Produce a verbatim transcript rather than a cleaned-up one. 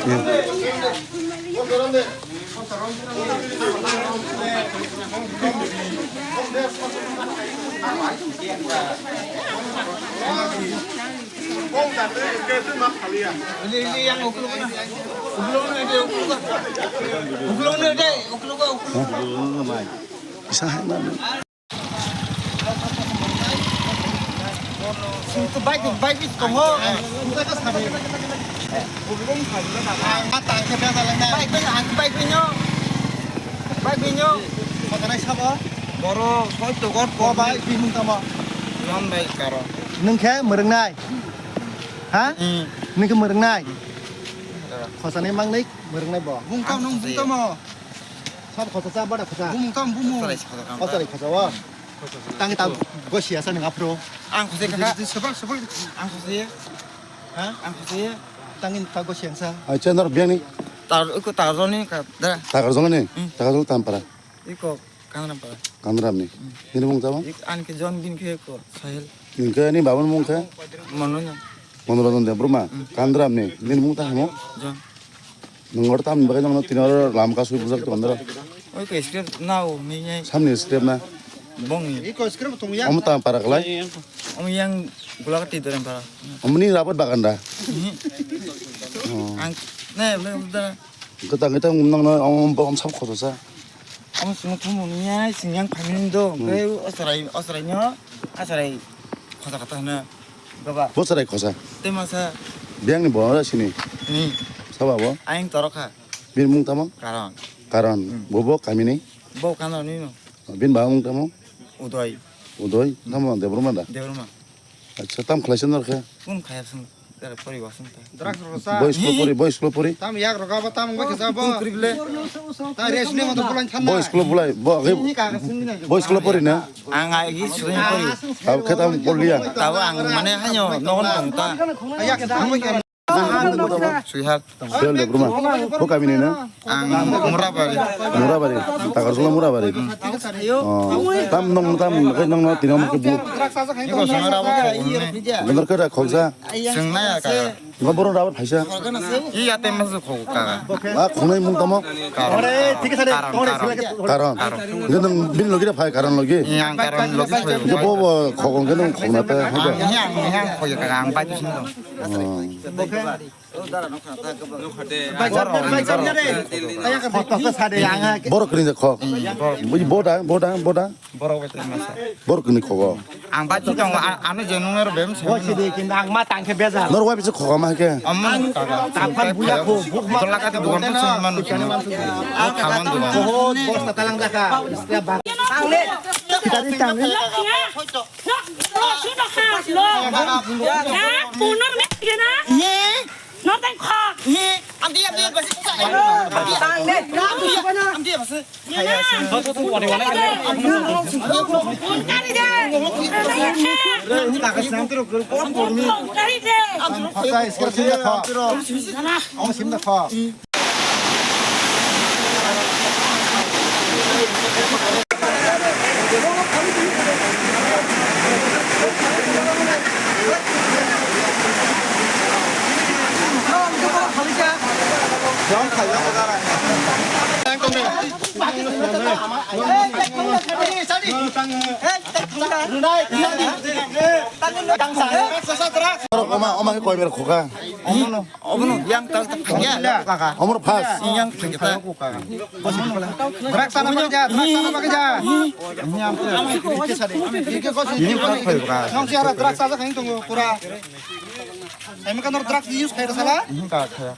Sing tu bike, bike bis tongo. Bike bin, ang bike binyo. Bike binyo. Kotanai sabo? Boro, soi to god ko bike bimung tamo. Non bike karo. Nung khe murungnai. Ha? Hmm. Nung khe murungnai. Khosani mangnai murungnai bo. Bung tamo, nung bung tamo. Sab khosa sa, bada khosa. Bumung tamo, bumung. Khosa lai khosa o. Tangi ta gosi asa nung aphro. Ang khosai kaka. Sebal, sebal. Ang khosai. Ha? Ang khosai. Tangi ta gosi angsa. Acha nor biang ni. Tar, iko tar joni ka da. Takar joni ni. Hmm. Takar joni tam para. Iko kanram para. Kanram ni. Hmm. Nini mung tamo? Ik an ke jon bin ke ko Sahil. Ningke ni babun mung khe? Mono nya. Mono Rajan Debbarma. Hmm. Kanram ni. Nini mung ta hamo? Jon. Nung oro tamni bagwi nokno tini oro lam kasui bujak tongdoro. Oi ko scrap nao ni nai. Samni scrap na. Bong ni. Iko scrap tong yang. Omo tam para kalai. Omo yang gulak ti dorem para. Omo ni rabat bagan da. Mhm. Oh. Ang ne le da. Kita kita nokno om om sam khosa sa. Omo sung thum ni ya sing yang phamin do. Hmm. Ke osarai osarai nyo. Osarai khosa kata na. Gaba. Bo chwrai khosa. Tei masa. Biyang ni bo ora sini. Ni. Sabo bo. Ayang toro kha. Bini mung tamo? Karon. Karon. Hmm. Bo bo kami ni? Bo kano ni no. Bini ba mung tamo? Udoi. Udoi. Tamo Debbarma da? Debbarma. Acha, tam khlai se nor khe? Kun khaya sung. Dara pori wa sung ta. Drugs rasa. Boys club pori, boys club pori. Tam yak roga ba tam ba kisa bo. Kun kribble. Ta wrestling to bulan thanna. Boys club bulai. Bo age. Ni ka sung ni na. Boys club pori na? Ang ai gi sui pori. Tab khe tam porliya. Tabo ang mane hanyo nogon tong ta. Sui hak. Bel de bruma. Bo kami ni na? Ang Murabari. Murabari. Takarjala Murabari. Oh. Tam nong tam khe nong no tinam ke bu. Iko sung ra bo ko ne. Bener khe da khoksa. Sung na ya ka. Ngo borok rabat phaisa. I ya te mas khok ka. A khonai mung tamo? Karon. Karon. Karon. Karon. Nge nang bin logi da phai karon logi. Yang karon logi phai. Nge bo bo khok nge nang khok na ta. Yang yang khok ka ang bai tu sing. Borok kini khok. Bo da bo da bo da. Borok bai tei masa. Borok kini khogo. Ang bai tong ano je nung ero bem se. Bo sidi kinda ang ma tang khe beza. Nor wai bisa khogo ma ke. Amon kaka. Tapan buya ko buk ma. Dola ka dukan tu sing man. Khaman dukan. Bosta talang jaka. Tang le. Kita di tang le. Ye. Nor tang kha. Ye. Amdi amdi basi. Tang le. Amdi basi. Oma, oma khe koi ber khoka. Obono yang ta ta phangya. Omor phas. Yang phangya ta. Drugs sana bagja, drugs sana bagja. Ini apa? Ini apa? Nong si ara drugs aja khain tunggu pura. Saya makan drugs use khair salah. Ini tak kaya.